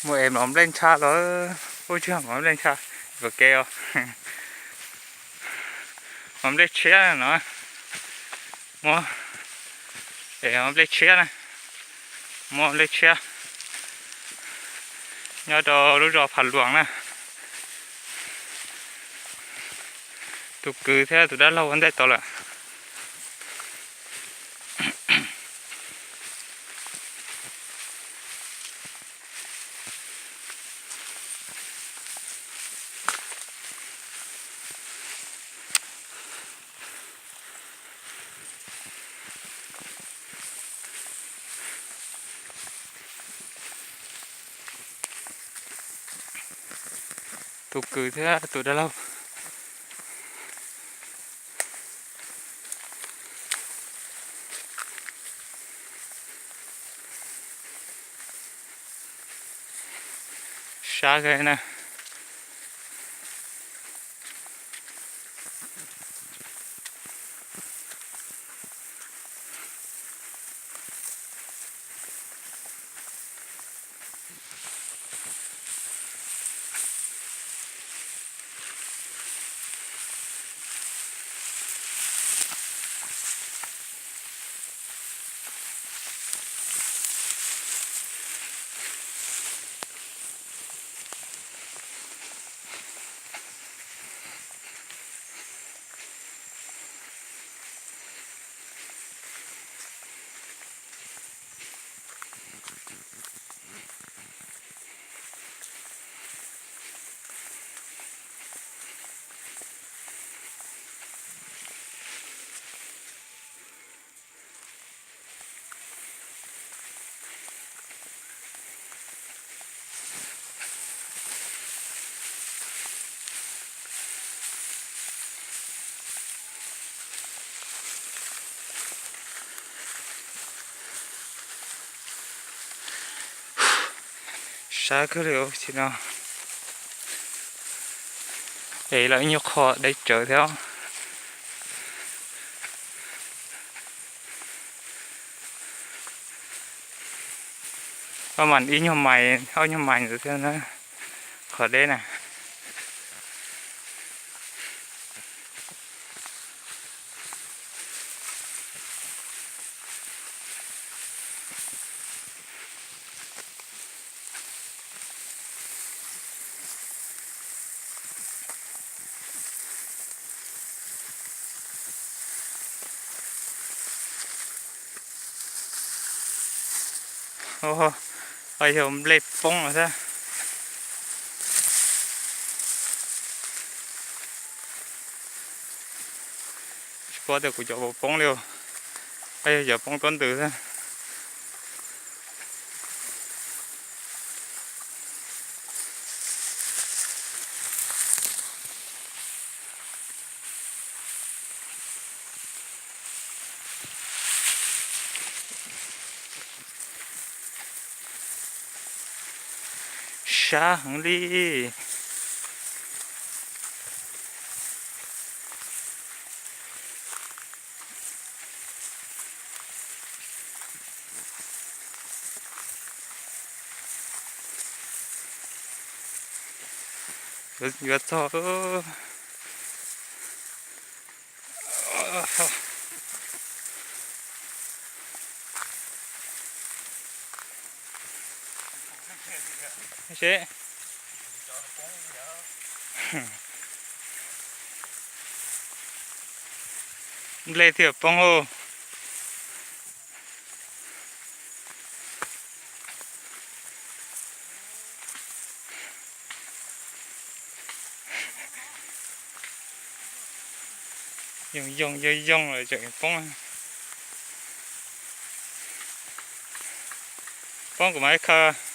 Muaj es mov nplej ntsha los, ub tsis yog mov nplej ntsha, ua ke os. Mov nplej tshiab no, muaj es mov nplej tshiab na, muaj nplej tshiab nyob rau lub zos Phav Luas na. Tus kwv thiab tus dab laug ua ntej tau lawm. Tus kwv thiab tus dab laug. Sab kawg na. Sab kawg li os, tsis no es lawv nyuag qho deb tsawv thiab. Ob mas ib nyuag mais, ob nyuag mais ntawd thiab na, qhov deb na. Yog nplej poob lawm thiab. Tsis paub tias kuv cov puas poob li, yog cov poob tuab ntws xwb. Sab heev li. Yuav txog. Nplej thiaj poob os. Yooj yooj yooj yooj lawm tseem poob. Poob kuv mam li khaws.